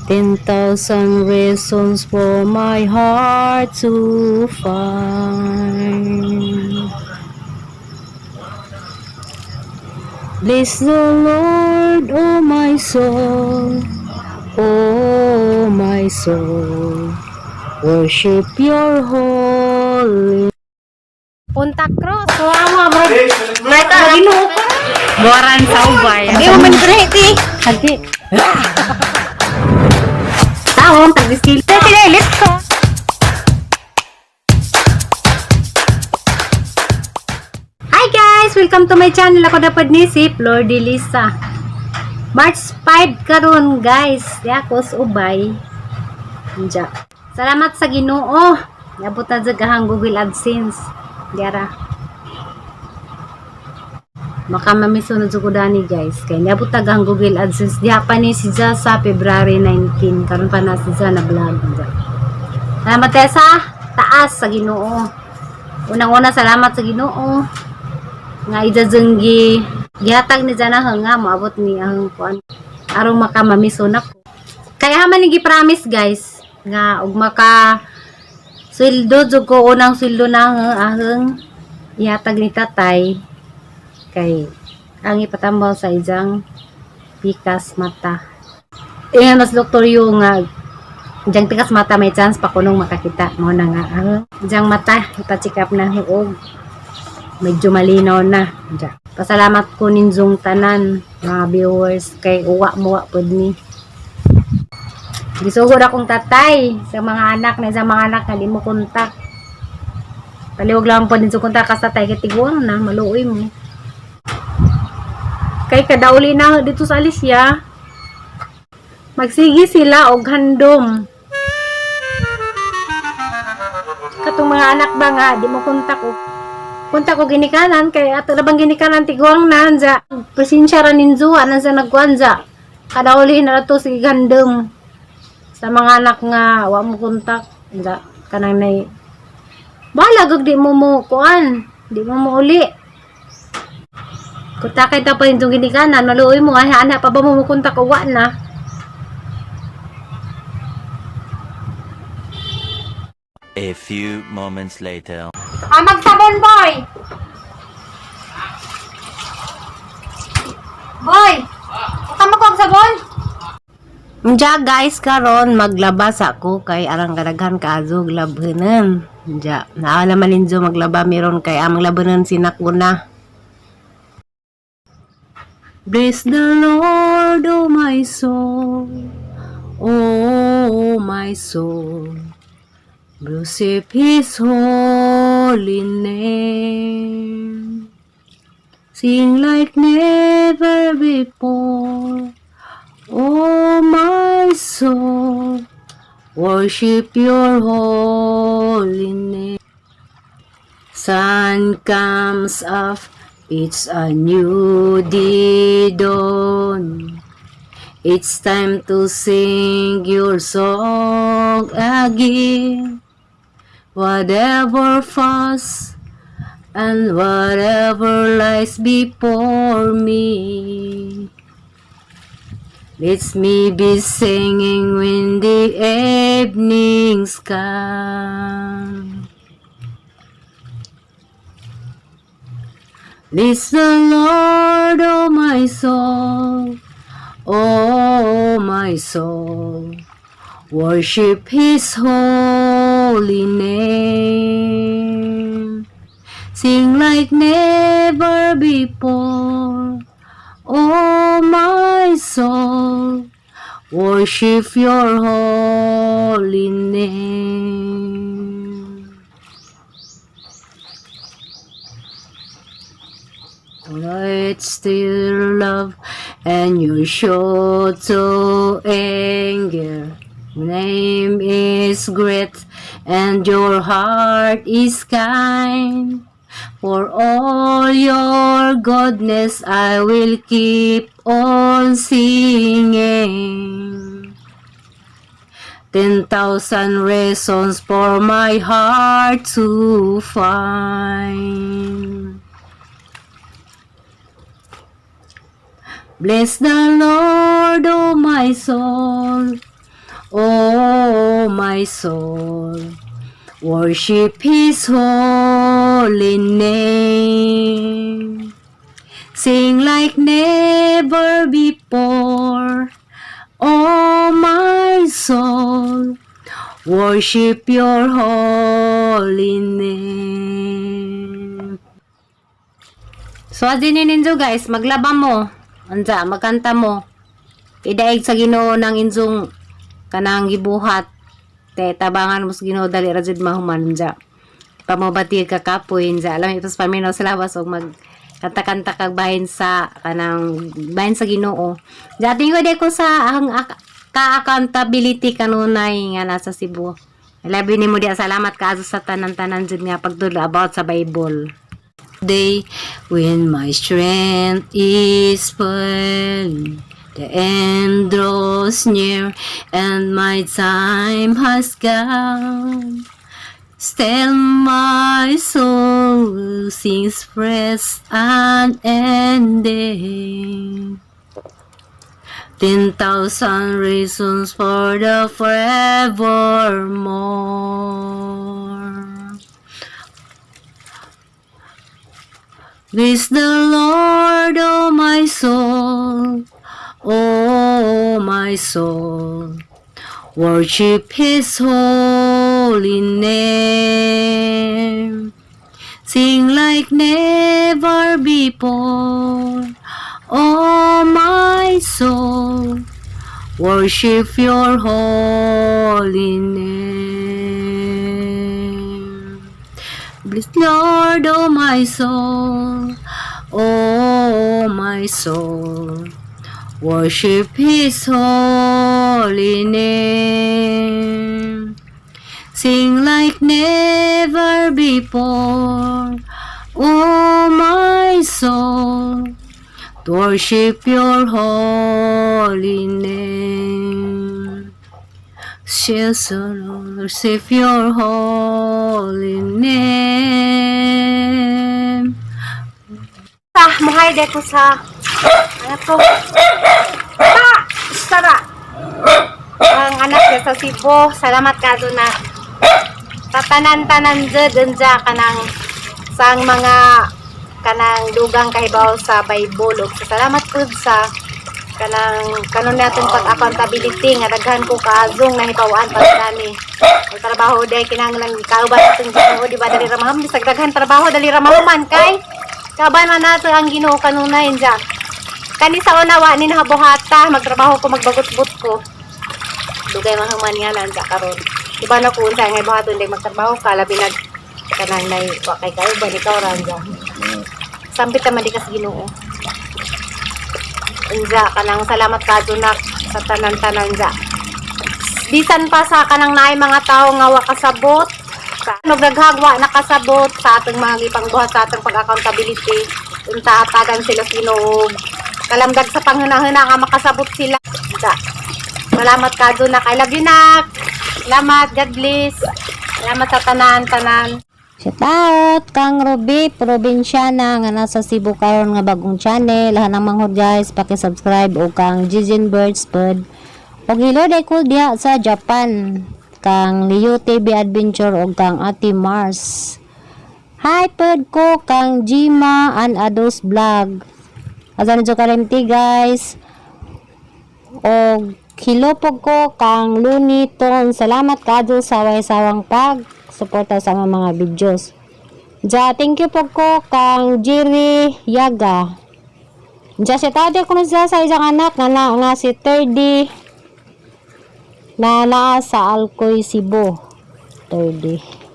10,000 reasons for my heart to find. Bless the Lord, oh my soul, oh my soul. Worship your holy. Punta Cruz. So, amo, bro. Ginoo ko. Buwaran sa ubay. Di mo man ti. Hagi. Taon, tag-skill. Sige, let's go. Hi guys! Welcome to my channel. Ako dapat ni si Flor de Lisa. March 5 karon guys. Di ako sa ubay. Diya. Salamat sa Ginoo. Niabot na jud ahang Google AdSense. Diara. Makamamisunod sa dani guys. Kay niabot na ang Google AdSense. Diha pa ni si Ja sa February 19. Karon pa na si Ja na vlog. Diya. Salamat tayo sa taas sa Ginoo. Unang-una salamat sa Ginoo nga ijajenggi gihatag ni Jana nga moabot ni ang kuan aron makamamison ako. Kaya man ni gi-promise guys nga og maka sweldo jud ko, unang sweldo na aheng ihatag ni tatay kay ang ipatambaw sa ijang pikas mata. Eh mas doktor yung nga ijang pikas mata may chance pa kunong makakita mo na nga ang ijang mata ipa-check up na og medyo malinaw na. Diya. Pasalamat ko ninjong tanan mga viewers kay uwa mo wa pud ni. Gisugod akong tatay sa mga anak na sa mga anak nga di mo kontak. Paliwag lang po din sa kontak kas tatay kay tiguang na maluoy mo. Kay kadauli na dito sa Alicia. Magsige sila og handom. Katong mga anak ba nga di mo kontak og punta ko ginikanan kay ato na bang ginikanan tiguang na anja presensya ra ninjo anan sa nagkuan ja kadauli na to sige gandom sa mga anak nga wa mo kontak anja kanang nay bahala gud di mo mo kuan di mo mo uli kontakay ta pa yung ginikanan maluoy mo ay ana pa ba mo mo kontak o wa na. A few moments later. Ah, magsabon, boy! Boy! Tama ko ang sabon? Diya guys, karon maglaba sa ako kay arang kadaghan kaazog labhanan. Diya, naa naman ninyo maglaba meron kay amang labanan sinako na. Bless the Lord, oh my soul. Oh my soul. Worship His holy name. Sing like never before. Oh, my soul, worship your holy name. Sun comes up, it's a new day dawn. It's time to sing your song again. Whatever fuss and whatever lies before me. Let me be singing when the evenings come. Bless the Lord, oh my soul, oh my soul. Worship His holy name. Sing like never before. Oh, my soul, worship your holy name. It's still love and you show to anger. Name is great and your heart is kind. For all your goodness, I will keep on singing. 10,000 reasons for my heart to find. Bless the Lord, oh my soul. my soul, worship His holy name. Sing like never before, oh my soul, worship your holy name. So adi ni ninyo guys, maglaba mo. Ansa, magkanta mo. Idaig sa Ginoo ng inyong kanang gibuhat. Te tabangan mo sa Ginoo, dali ra jud mahuman unja. Pamobati ka kapoy unja. Alam ito sa paminaw sa labas og mag kanta-kanta kag bahin sa kanang bahin sa Ginoo. Dati ko ko sa ang ka-accountability kanunay nga nasa Cebu. Labi nimo diya, salamat kaayo sa tanan-tanan jud nga pagtudlo about sa Bible. Day when my strength is failing, the end draws near and my time has come. Still my soul sings praise unending. 10,000 reasons for the forevermore. Bless the Lord, oh my soul, oh my soul. Worship His holy name. Sing like never before, oh my soul. Worship your holy name. Bless Lord, oh my soul, oh my soul. Worship His holy name. Sing like never before, oh my soul. Worship your holy name. Shall worship your holy name. Ah, muhay de ko sa anak ko. Ta! Sara! Ang anak niya sa Cebu. Salamat ka doon na tatanan-tanan dyan dyan kanang sa ang mga kanang dugang kahibaw sa Bible. Ug sa salamat pud sa kanang kanon natong pag-accountability nga daghan ko kaazong nahibaw-an para kani. Ang trabaho day kinahanglan kauban atong Ginoo, di ba? Dali ra maham bisag daghan trabaho, dali ra mahuman kay kauban man nato ang Ginoo kanunay unja. Kani sa una wa ni nahabuhata, magtrabaho ko, magbagot-bot ko. Dugay mahuman nga lang sa karon. Di ba na kung unsa nga buhaton day magtrabaho ka, labi nag kanang nay wa kay kauban, ikaw ra unja. Sampit naman di ka sa Ginoo. Unja kanang salamat ka nak sa tanan-tanan unja. Bisan pa sa kanang naay mga tao nga wa kasabot, sa ano naghagwa nakasabot sa atong mga gipangbuhat sa atong pag-accountability, unta atagan sila sa Ginoo. Kalamdag sa panghunahuna nga makasabot sila. Unja. Salamat ka nak. I love you, nak. Salamat. God bless. Salamat sa tanan-tanan. Shout out kang Ruby Provinciana nga nasa Cebu karon nga bagong channel. Lahat ng manghod guys, paki-subscribe o kang Jijin Birds pod. Og hello day ko diha sa Japan kang Leo TV Adventure og kang Ate Mars. Hi pod ko kang Jima and Ados Vlog. Asa ninyo karimti guys. Og hello po ko kang Looney Tunes. Salamat kaadto sa way-sawang pag suporta sa among mga videos. Ja, thank you po ko kang Jerry Yaga. Ja, si Tade ko siya sa isang anak nga, na, nga si 30 na naa sa Alcoy, Cebu. 30.